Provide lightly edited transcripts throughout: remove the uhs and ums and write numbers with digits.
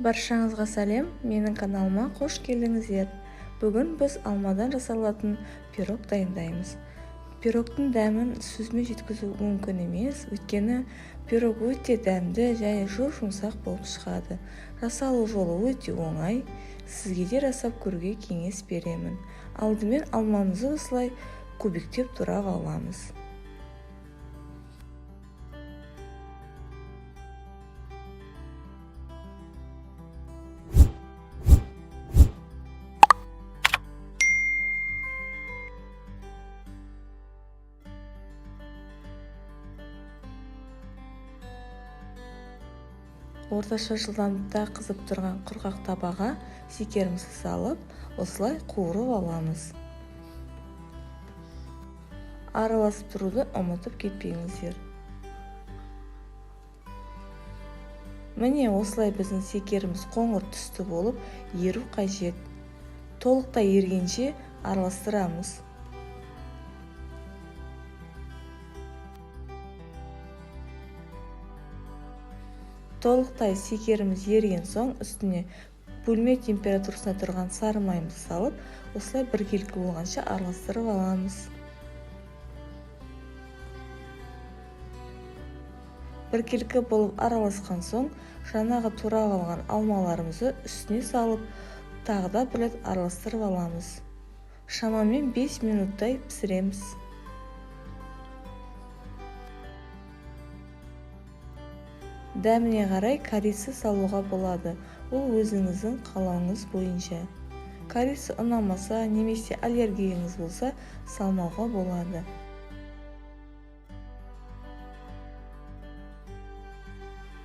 Баршаңызға сәлем, менің каналыма қош келдіңіздер. Бүгін біз алмадан жасалатын пирог дайындаймыз. Пирогтың дәмін сөзбен жеткізу мүмкін емес, өйткені пирог өте дәмді және жұп-жұмсақ болып шығады. Жасалу жолы өте оңай, сізге де жасап көруге кеңес беремін. Алдымен алмамызды осылай кубиктеп турап аламыз. Орташа жылдамдықта қызып тұрған құрғақ табаға шекерімізді салып, осылай қуырып аламыз. Араласып тұруды ұмытып кетпеңіздер. Міне осылай біздің шекеріміз қоңыр түсті болып еру қажет. Толықтай ергенше араластырамыз. Толықтай шекеріміз еріген соң үстіне бөлме температурасында тұрған сары майымызды салып, осылай біркелкі болғанша араластырып аламыз. Біркелкі болып араласқан соң, жаңағы турап алған алмаларымызды үстіне салып, тағы да бір рет араластырып аламыз. Шамамен 5 минуттай пісіреміз. Дәміне қарай корица салуға болады. Ол өзіңіздің қалауыңыз бойынша. Корица ұнамаса немесе аллергияңыз болса, салмауға болады.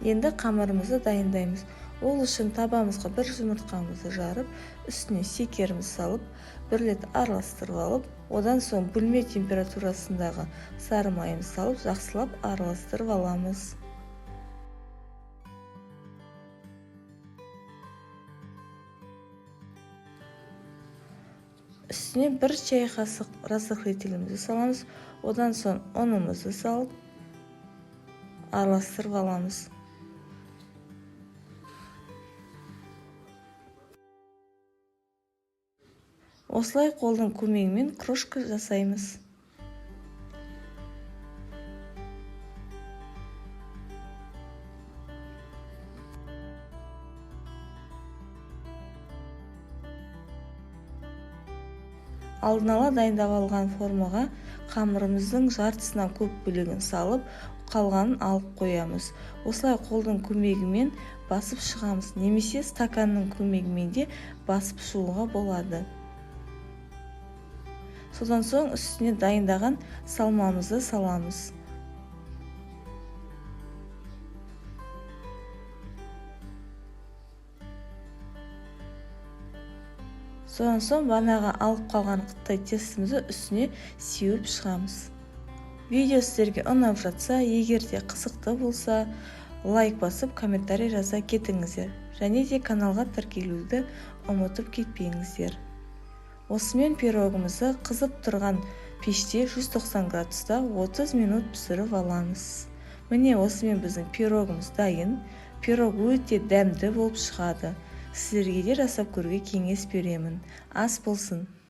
Енді қамырымызды дайындаймыз. Ол үшін табамызға бір жұмыртқамызды жарып, үстіне шекерімізді салып, бір рет араластырып алып, одан соң бөлме температурасындағы сары майымызды салып, жақсылап араластырып аламыз. Үстіне бір шай қасық разрыхлителімізді саламыз, одан соң ұнымызды салып, араластырып аламыз. Осылай қолдың көмегімен крошка жасаймыз. Алдын ала дайындап алған формаға қамырымыздың жартысынан көп бөлігін салып, қалғанын алып қоямыз. Осылай қолдың көмегімен басып шығамыз, немесе стаканның көмегімен де басып шығуға болады. Содан соң үстіне дайындаған салмамызды саламыз. Содан соң банаға алып қалған қыттай тестімізді үстіне сеуіп шығамыз. Видео сіздерге ұнап жатса, егер де қызықты болса, лайк басып, комментарий жаза кетіңіздер. Және де каналға тіркелуді ұмытып кетпеңіздер. Осымен пирогымызды қызып тұрған пеште 190 градуста 30 минут пісіріп аламыз. Міне осымен біздің пирогымыз дайын. Пирог өте дәмді болып шығады. Сіздерге де жасап көруге кеңес беремін. Ас болсын.